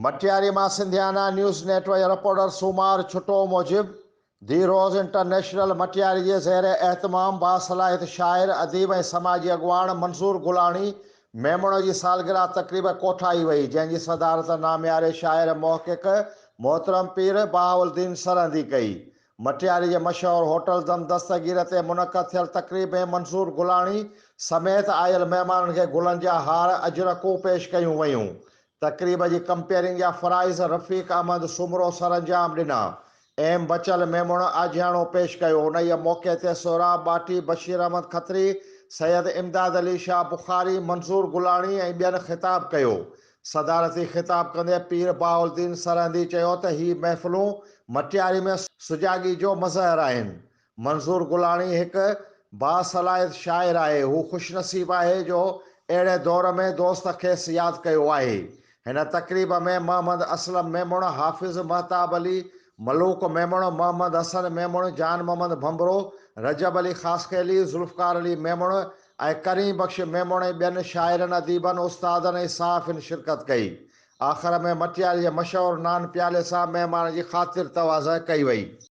مٽياري مان Sindhiana news network reporter Somar Chhatto موجب، the rose international Matiari جي زير اهتمام باصلاحيت شاعر، اديب ۽ سماجي اڳواڻ منظور گلاڻي ميمڻ جي سالگرهه تقريب ڪوٺائي وئي، جنهن جي صدارت نامياري شاعر محقق محترم پير بهاؤالدين سرهندي ڪئي. مٽياري جي مشهور هوٽل دم دستگير تي منعقد ٿيل تقريب ۾ منظور گلاڻي سميت آيل مهمانن کي گلن جا هار، اجرڪون پيش ڪيون ويون. تقريب جي ڪمپيئرنگ جا فرائض رفيق احمد سومرو سرانجام ڏنا. ايم بچل ميمڻ آجياڻو پيش ڪيو. انهيء موقعي تي سهراب ٻاٽي، بشير احمد کتري، سيد امداد علي شاهه بخاري، منظور گلاڻي ۽ ٻين خطاب ڪيو. صدارتي خطاب ڪندي پير بهاؤالدين سرهندي چيو ته هي محفلون مٽياري ۾ سجاڳي جو مظهر آهن. منظور گلاڻي هڪ باصلاحيت شاعر آهي. هو خوشنصيب آهي جو اهڙي دور ۾ دوست کيس ياد ڪيو آهي. هن تقريب ۾ محمد اسلم ميمڻ، حافظ مهتاب علي، ملوڪ ميمڻ، محمد حسن ميمڻ، جان محمد ڀنڀرو، رجب علي خاصخيلي، ذوالفقار علي ميمڻ ۽ ڪريم بخش ميمڻ ۽ ٻين شاعرن، اديبن، استادن ۽ صحافين شرڪت ڪئي. آخر ۾ مٽياري جي مشهور نان پيالي سان مهمان جي خاطر تواضع ڪئي وئي.